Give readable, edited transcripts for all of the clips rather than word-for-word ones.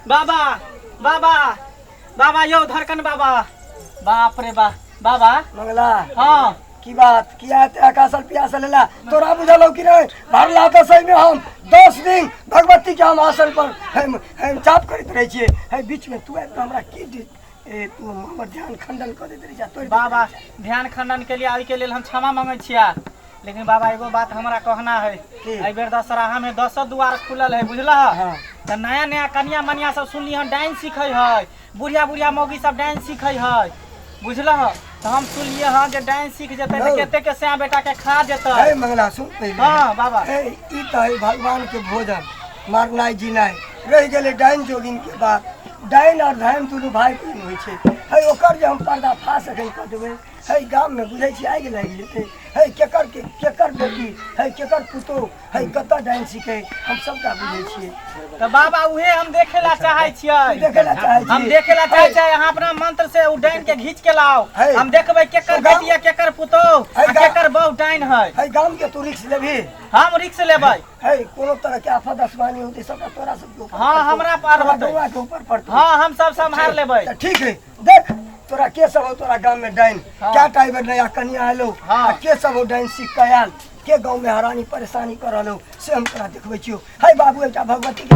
बाबा बाबा बाबा यौ धड़कन बाबा बाप रे बा बाबा मंगला। हाँ। की बात किया एते अकासल पियासल एला तोरा बुझल हौ कि नहीं? भरला दसैँ में हम 10 दिन भगवती के हम आसन पर हम चाप करैत रहै छियै। है बीच में तू आबि कऽ हमरा की ए तू हमर ध्यान खंडन कऽ दैत रहै छै, तोड़ि दैत बाबा रहै छै। ध्यान खंडन के लिए ओहि के लेल हम क्षमा मांगै छियै, लेकिन बाबा एगो बात हमरा कहना है। की? एहि बेर दशहरा में दसो दुआर खुलल है, बुझलह? हाँ। तऽ नया नया कनिया मनिया सब सुनली हन डांस सीखै है, बुढ़िया बुढ़िया मौगी सब डांस सीखै है, बुझलह? तऽ हम सुनलियै हन जे डांस सीख जेतै तऽ हौ। कते के सैं बेटा के खा जेतै। हे मंगला सुन पहिले। हाँ बाबा। हे ई तऽ है भगवान के भोजन, मारनाइ जीनाइ रहि गेलै डाइन जोगिन के बात। डाइन और धाइन दुनू भाई बहिन होइ छै। हे ओकर जे हम पर्दाफाश एखन कऽ देबै, हे गाम में बुझै छी आगि लागि जेतै। हे केकर के केकर बेटी, हे केकर पुतोह, हे कतऽ डाइन सीखै, हम सबटा बुझै छियै। तऽ बाबा उहे हम देखे ला चाहै छियै। तू देखे ला चाहै छी? हम देखे ला चाहै छियै, अहाँ अपना मंत्र से उ डाइन के घीच के लाओ। हे। हम देखबै केकर तो गाम- बेटी आ केकर पुतोह हे आ गाम- केकर बहु डाइन है। हे गाम के तू रिक्स लेबही? हम रिक्स लेबै। हे कोनो तरह के आफत आसमानी होतै सबटा तोरा सबके ऊपर हाँ, पड़तौ। हमरा पर तोरा होतै। गौआ के ऊपर पड़तौ। हाँ, हम सब सम्हार लेबै। तऽ ठीक है, देख तोरा के सब हो तोरा गाम में डाइन। हाँ। क्या टा बेर नया कनिया आयलो। हाँ। आ के सब हो डाइन सीख के आयल, के गाँव में हरानी परेशानी कर रहल हो, से हम तोरा देखबै छियौ। हे बाबू एकटा भगवती के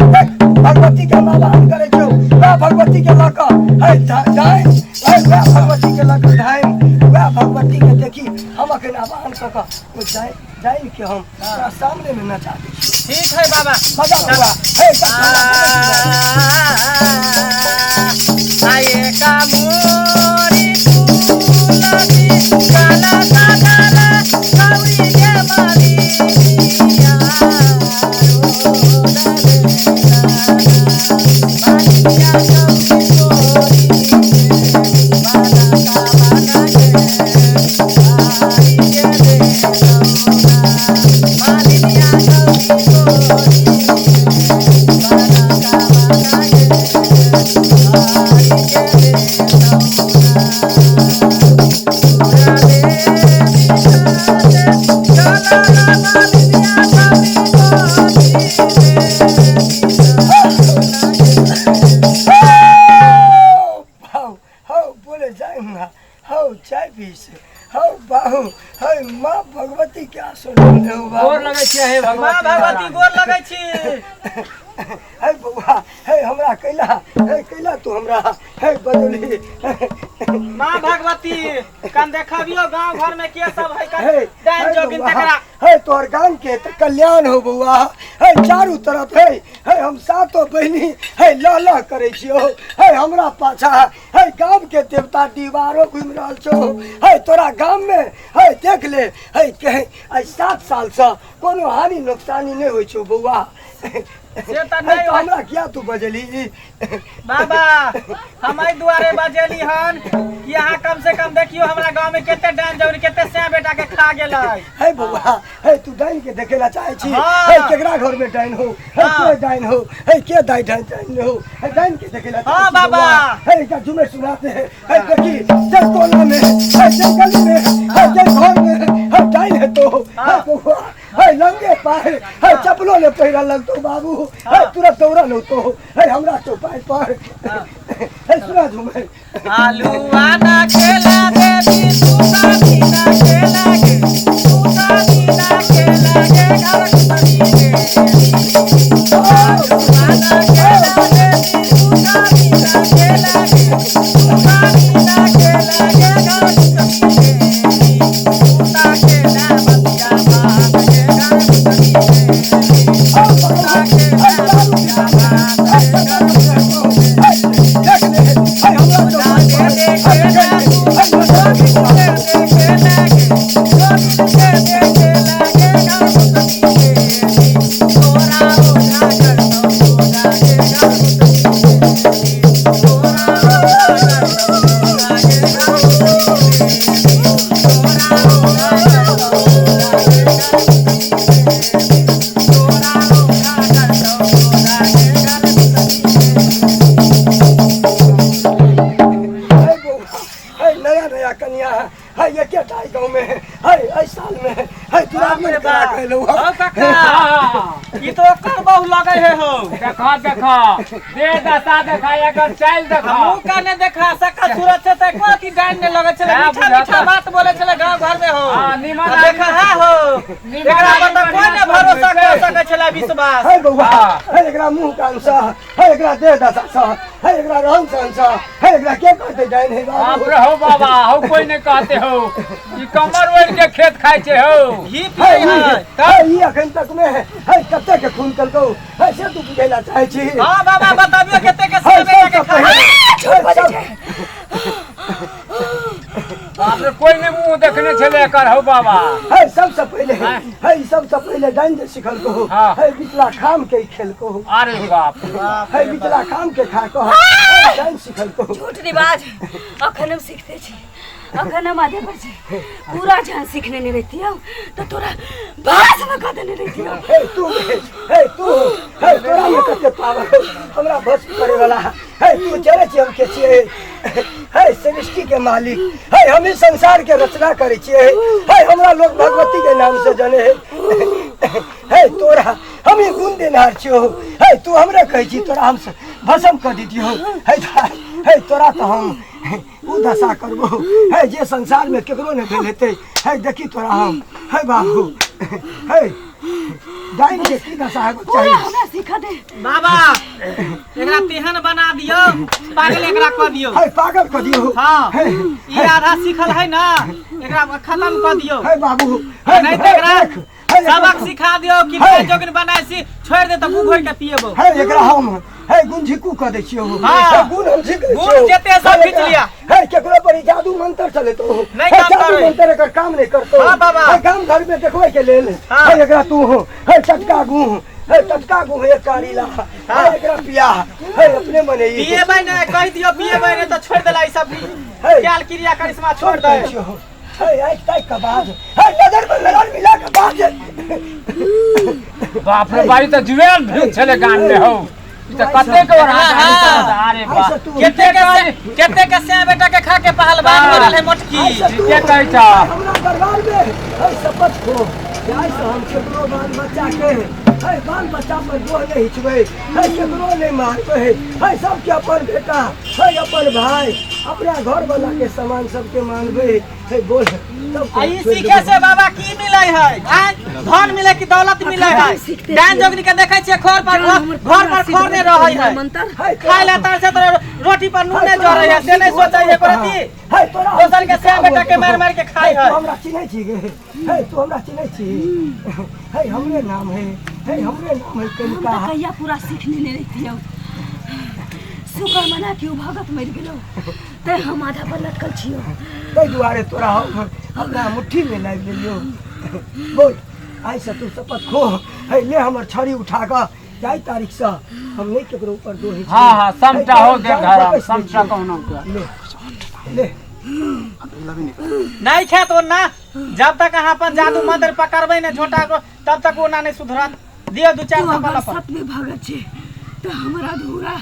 देख, भगवती के हम आह्वान करै छियौ, वएह भगवती के लऽ कऽ हे डाइन, हे वएह भगवती के लऽ कऽ डाइन, वएह भगवती के देखी हम अखन आह्वान कऽ कऽ ओ डाइन डाइन के हम तोरा सामने में नचा दै छियौ। ठीक है बाबा। बजा बउआ, हे सब आए का मोरी तुलसी काला सादाला गौरी के मालिया मालिया गौरी तोरी बाला का बाना के बारी के दे मालिया गौरी तोरी बाला का बाना के बारी के दे हौ हौ बोले जाय हुआ, हौ चाय पीस, हौ बाहु, हे माँ भगवती के आसन गोर लगै छियै हे माँ भगवती। भगवती गोर लगै छी। हे बौआ, हे हमरा कैला, हे कैला तू हमरा हे बदली। माँ भगवती कन देखबियो गांव घर में के सब है कन हे डाइन हे जोगिन बौआ, तकरा। हे तोहर गाम के त कल्याण हो बौआ। हे चारू तरफ हे हे हम सातो बहिनी हे लह लह करै छियौ। हे हमरा पाछा हे गाम के देवता दीवारो घुमि रहल छौ। हे तोरा गाम में हे देख ले, हे के आइ 7 साल से कोनो हानि नुकसानी नहि होइ छौ बौआ। से तऽ हे नहि तो होइ। हमरा किया तू बजली? बाबा हम एहि दुआरे बजेली हन कि अहाँ कम से कम देखियो हमरा गांव में कते डाइन जोगिन कते सैं बेटा के खा गेलै। हे बौआ, हे तू डाइन के देखे ला चाहे छी? हाँ। हे केकरा घर में डाइन हो, हे हाँ। के डाइन हो, हे के दाई डाइन डाइन हो, हे डाइन के देखे ला चाहे हाँ, छी बाबा। बौआ? हे एकटा झुमर सुनाते हैं, हे देखी जे कोना में, हे जे गली में, हे जे घर में, हे डाइन है तो। हे हाँ। बौआ, हे लंगे पाए, हे चप्पलो ने पहिरल लगतो बाबू, हे तुरंत दौड़ल होतो, हे हमरा चौपाई पर। हे सुना झुमर। आलू आना खेला देवी सुता दीना खेला गे, सुता दीना खेला गे घर कुतरी देवी। आलू आना खेला देवी सुता दीना खेला गे, सुता दीना खेला गे घर कुतरी देवी। सुता खेला बतिया बात गे घर कुतरी देवी। सुता खेला बतिया बात गे घर कुतरी देवी। ई तो ओकर बहु लगे है हो। देखा देखा दे दशा देखा एकर चालि देखा। मुंह का ने देखा सकल सूरत से त एको की डाइन ने लगे छले, हाँ, मीठा बुझाता। मीठा बात बोले छले गांव घर में हो। हाँ, निमन आ देखा है हो, निमन एकरा पर त आदमी कोई ने बढ़िया भरोसा छै। कर सके छले विश्वास। है बौआ, हाँ। है एकरा मुंह कान सा, है एकरा देह दशा सा, है एकरा रहन सहन सा, है एकरा के कहते डाइन है बाप बाबू। रे हो बाबा, हो कोई नहीं कहते हो, ई कमर ओढ़ के खेत खाइ छै हो। घी है पिए ई है। है ई अखन तक में है कते के खून कलकौ है से तू बुझैला चाहै छी। हां बाबा बताबियो कते के है से बेटा के सब खाए। पहिले है सब बाप रे कोई नहीं मुंह देखने छले एकर हो बाबा। है सबसे पहिले है सबसे पहिले डाइन जे सिखल को हाँ। है बिचला खाम के खेल को अरे बाप है बिचला खाम के खा को है डाइन सिखल को। झूठ रिवाज अखन हम सीखते छी, अखन हम आधे पर छी, पूरा जहां सीखने नहीं रहती हम तो तोरा भास में कह देने रहती हम। हे तू हे तू हे तोरा में कते पावर हो हमरा भस्म करे वाला। हे तू चले छी हम के छियै, हे सृष्टि के मालिक, हे हम इस संसार के रचना करे छियै, हे हमरा लोग भगवती के नाम से जाने है। हे तोरा हम ही गुण देनहार छियो, हे तू हमरा कहै छी तोरा हम भस्म कर दितियो। हे तोरा तो हम उ दशा करबो हे जे संसार में केकरो नहीं भेल हेतै। हे देखी तोरा हम हे बाबू हे डाइन के की दशा हेबाक पूरा चाही। हमरा सिखा दे बाबा, एकरा तेहन बना दियो पागल एकरा कऽ दियो। हे पागल कऽ दियो। हाँ। हे ई आधा सीखल है ना, एकरा खत्म कऽ दियो। हे बाबू हे नहीं तऽ एकरा देख, हे एकरा सबक सिखा दियो कि हे। जोगिन बनाय सी छोड़ दे तऽ मुंह घोरि के पिएबो। हे एकरा हम हे गुण झिकू कऽ दै छियौ। हाँ। हे गुण हम झिक दै गुण छियौ। जते सब हे खींच लिया। हे केकरो पर ई जादू मंत्र चलेतो। नहीं हे काम जादू करे। मंत्र एकर काम नहीं करतो। हाँ, बाबा। हे गाम घर में देखबै के लेल। हाँ। हे एकरा तू हो हे टटका गुह, हे टटका गुह एक कारीला। हाँ। हे एकरा पिया हे अपने मने ई। पिएबै नै कहि दियो, पिएबै नै तऽ छोड़ि देला ई सब हे। ख्याल क्रिया करिश्मा छोड़ दै दे। छियौ। हे आइ ताकि के बाद हे नजर में नजर मिला के बाद। बाप रे बाई तऽ जुएल भूत छले गान में हो, ई तऽ कते के ओढ़ा हाँ। अरे बाप आइ से तू केते के से बेटा के खा के पहलवान हाँ। बनल है मोटकी। आइ से तू ठीके कहै छह। हमरा दरबार में हे शपथ खो आइ से हम केकरो बाल बच्चा के हे बाल बच्चा पर गोह नहीं हिचबै, हे केकरो नहीं मारबै, हे सबके अपन बेटा हे अपन भाई अपना घर वाला के सामान सबके मानबै। हे बोल तब आ ई सीखे से बाबा की मिलै है? आँय? धन मिले कि दौलत मिले है? सीखते डाइन छियै। जोगनी के देखै छियै खर पर जान हमर घर पर पूरा खर नहि सिख रहै देलकै है, मंत्र। हे खाय ला तर से तोरा रोटी पर नून नहि जरै है, से नहि सोचै है प्रति हे तोरा हम दोसर के से बेटा के मारि मारि के खाय हे है। तू हमरा चिन्है छी गे? हे तू हमरा चिन्है छी? हे हमरे नाम है, हे हमरे नाम है हम कनिका। तऽ कहिया पूरा सीख लेने रहितियौ, शुक्र मना कि उ भगत मरि गेलौ तैं हम आधा पर लटकल छियौ। ताहि दुआरे तोरा हम अपना मुट्ठी में लाबि लेलियौ। बोल आइ से तू शपथ खो, हे ले हमर छड़ी उठा कऽ जाहि तारीख से हम नहीं केकरो ऊपर दोष हिचबै। हाँ हाँ समटा हो हे दे तोरा घर जान समटा बकैस कहनो के ले ले नहीं खेत ओना जब तक अहाँ अपन जादू मंत्र पकड़बै ने झोटा को तब तक ओना नहीं सुधरत। दियौ दू चार तू थप्पड़ अगर अपन। सत में भगत छी तऽ हमर अधूरा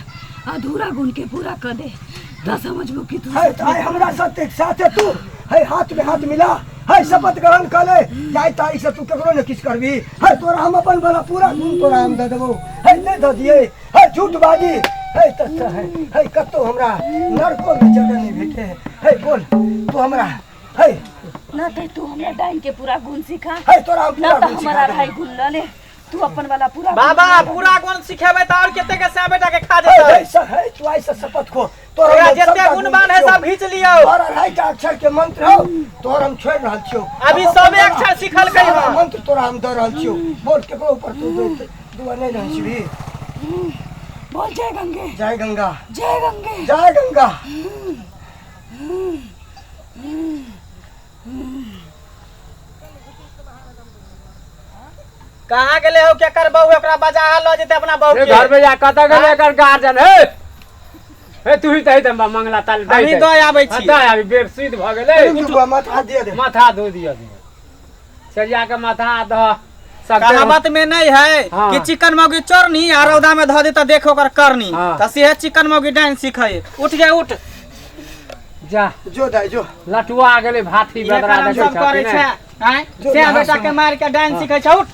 अधूरा गुण के पूरा कर दे तऽ समझबो कि तू हे आइ हमरा साथे साथे तू हे हाथ में हाथ मिला, हे शपथ ग्रहण कर ले जाहि तारीख से तू केकरो ने किछु करबी। हे तोरा हम अपन वाला पूरा गुण तोरा हम दऽ देबौ। हे नहि दऽ दियै हे झूठ बाजी हे तऽ हे हे कतौ हमरा नरको में जगह नहीं भेटे। हे बोल तू हमरा हे ना तऽ तू हमरा डाइन के पूरा गुण सिखा, हे तोरा हम ना पूरा तऽ गुण हमरा सिखा अढ़ाई देबौ। गुण लऽ ले, तू अपन वाला पूरा गुण बाबा लऽ ले। पूरा गुण सिखेबै तऽ और कते के से बेटा के खा हे जेतै। हे हे तू आइ से शपथ खो तोरा तोरा हम जते सबटा गुण बान है छियौ। सब घींच लियौ। तोरा अढ़ाई टा अक्षर के मंत्र हौ तोर हम छोड़ि रहल छियौ। अभी सबे अक्षर सिखलकै सारा हँ। मंत्र तोरा हम दऽ रहल छियौ। बोल केकरो ऊपर तू दुआ नहीं रहै छिही। बोल जय गंगे। जय गंगा। जय गंगे। जय गंगा। कहाँ गेले हो केकर बहू ओकरा बजा लऽ जेतै अपना बहू हे के। घर में जा कतऽ गेलै एकर गार्जियन? हे हे तू ही तऽ मंगला ताल हमही दऽ आबै छी। दऽ आबी बेबसीद भऽ गेलै। रुक बुआ, माथा दिया दे। माथा धो दिअ सरिया के माथा धऽ कहावत में नहीं है हाँ। कि चिकन मौगी चोरनी आ रौदा में धऽ दे तऽ देखो ओकर करनी। हाँ। तऽ सेहे चिकन मौगी डाइन सीखै। उठ गे उठ जा जो दाइ जो लटुआ गेलै भाथी इहे बदरा करम देखै सब करै छह छै आँय जो से नहा बेटा के सुना। मारि के डाइन सीखै छै। उठ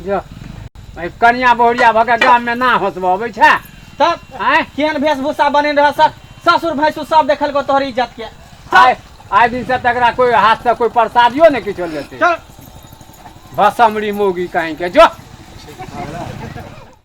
जो एहि कनिया बहुरिया भऽ के गाम में ना हंसबऽ अबै छै? तब आँय? केहन वेशभूषा बनेने रह, ससुर भैंसुर सब देखलको तोहर इज्जत के। आइ आइ दिन से तकरा कोई हाथ से कोई प्रसादियो ने किछो लेते। चल। भसमरी मौगी कहीं के जो।